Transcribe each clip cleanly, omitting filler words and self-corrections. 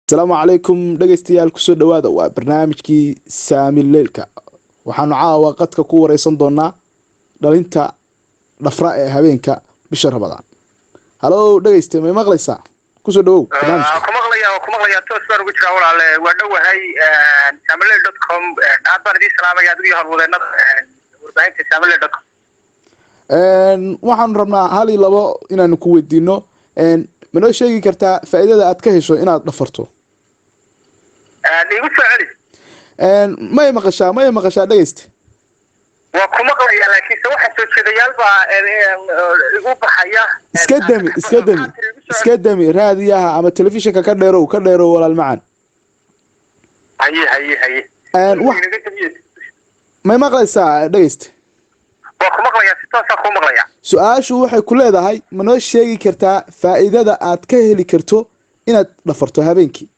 Asalaamu calaykum dhegeystayaal, kusoo dhawaada, waa barnaamijkii Saami Leylka. Waxaanu caawa qadka ku wareysan doonaa dhalinta dhafra ee habeenka bisha Ramadaan. Halo dhegeyste, may maqlaysaa? Kusoo dhawow barnaamijka. Ku maqlaya, waa ku maqlaya, toos baan ugu jiraa walaale. Waa dhowahay Saamileyl.com. Aad baan idiin salaamaya adigu iyo howlwadeenada warbaahinta Saamileyl.com. Waxaanu rabnaa hal iyo labo inaanu ku weydiino. Ma noo sheegi kartaa faa'iidada aad ka hesho inaad dhafarto? Igu soo celi. May maqashaa? May maqashaa dhegeyste? Waa ku maqlaya, laakiinse waxa soo jeedayaal baa igu baxaya. Iska demi, iska demi, iska demi raadiyaha ama telefishinka. Ka dheerow, ka dheerow walaal macan. Haye haye haye. Wax may maqlaysaa dhegeyste? Waa ku maqlaya, si toosaa kuu maqlaya. Su-aashu waxay ku leedahay, ma noo sheegi kartaa faa'iidada aad ka heli karto inaad dhafarto habeenkii?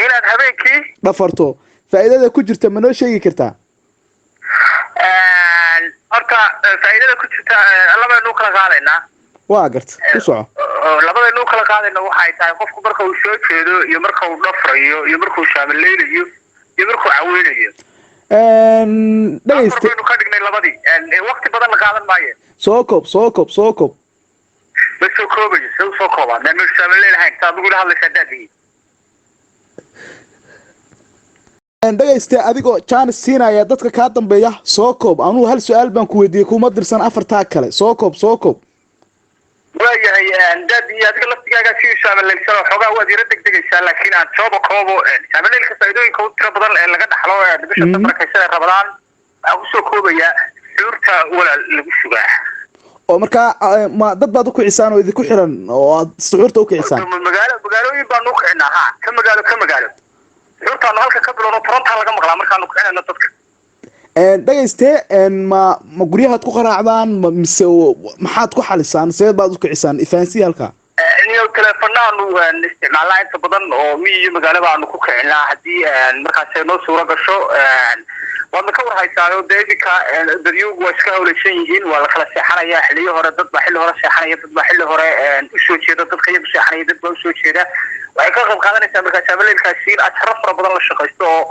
Inaad habeenkii dhafarto, faa'iidada ku jirta ma noo sheegi kartaa? Horta faa'iidada ku jirta labaynu u kala qaadaynaa. Waa garta, ku soco. Labadaynu u kala qaadayna waxay tahay qofku marka uu soo jeedo iyo marka uu dhafrayo iyo markuu shaamileynayo iyo markuu caweynayo. Dhegeyste, afar baynu ka dhignay labadii, waqti badan la qaadan maayo. Soo koob, soo koob, soo koob. Ma soo koobayo, see usoo koobaa? Meel shaamileyl ahayn saad ugula hadlaysaa daadihi. Dhegeyste, adigoo jaanis siinaya dadka kaa dambeeya, soo koob. Anugu hal su-aal baan ku weydiiyey, kuma dirsan afartaa kale. Soo koob, soo koob. Waayahay daadi, adiga laftigaagaa si shaamileylsan oo xoogaa waad yara degdegaysaa, laakiin aan sooba koobo. Shaamileylka faa'iidooyinka u tiro badan ee laga dhaxlo bisha safarkaysada Ramadaan waxaan kusoo koobayaa suxuurta walaal lagu sugaa. Oo markaa ma dad baad ukicisaan oo idinku xiran oo aad suxuurta ukicisaan? Magaalo magaalooyin baanu ukicinaa, ha, ka magaalo ka magaalo. Suxuurtaanu halka ka bilowno, Torontaa laga maqlaa markaanu kicinayno dadka. Dhegeyste, ma guryahaad ku qaraacdaan ma mise maxaad ku xalisaan? See baad ukicisaan? Ifahansiya halkaa. Niyo teleefonaanu isticmaalnaa inta badan oo miyi iyo magaalaba aanu ku kicinaa haddii markaas ay noo suuro gasho. Waadna ka warhaysaayo dee iminka dadyugu waa iska hawlaysan yihiin, waa la kala seexanaya. Xiliyo hore dad baa xilli hore seexanaya, dad baa xilli hore usoo jeeda, dadka iyagu seexanaya, dad baa usoo jeeda. Waxay ka qayb qaadanaysaa markaa shaamaleylkaasi in ajaro fara badan la shaqaysto oo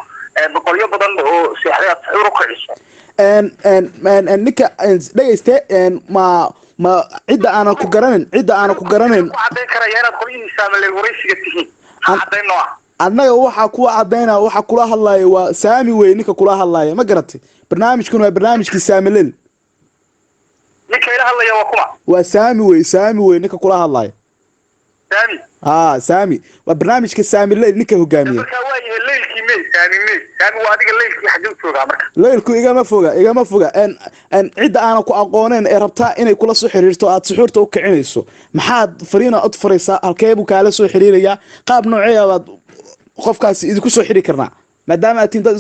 boqolyo badan oo seexday aad suxuur u kiciso. Ninka dhegeyste, ma cidda aanan ku garanayn, cidda aanan ku garanayn ku caddayn karaya inaad qolyihii shaamileyl waraysiga tihiin? Maxaa caddayn noo ah? Annaga waxaa kuwa caddaynaya, waxa kula hadlaya waa Saami wey ninka kula hadlaya, ma garatay? Barnaamijkuna waa barnaamijkii Saamileyl. Ninka ila hadlaya waa kuma? Waa Saami wey, Saami wey ninka kula hadlaya. Saami? Ha, Saami, waa barnaamijka Saamileyl ninka hogaamiya. Markaa waa yahay leylkii me Saami, me Saami waa adiga, leylkii xaggee u joogaa marka? Leylku igama foga, igama foga. Cidda aanan ku aqooneyn ee rabtaa inay kula soo xiriirto aad suxuurta u kicinayso, maxaad fariina od faraysaa? Halkee buu kaala soo xiriirayaa? Qaab noocee baad qofkaasi idinku soo xiri karnaa, maadaama aad tihiin dad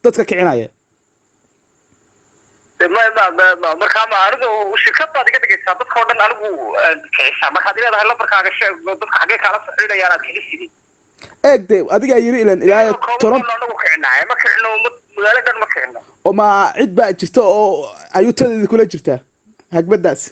dadka kicinaya? Ma markaa ma anigu shirkad baad iga dhigaysaa dadka oo dhan anigu kicisaa markaad leedahay lambarkaaga sheeg, dadka xaggee kaala soo xiriirayaan aad kicisidii? Eeg de, adigaa yiri ilan ilaa Toron Anagu kicinaa ma kicino ummad magaalo dhan, ma kicino. Oo ma cid baa jirta oo ayuutada idinkula jirtaa hagbadaas?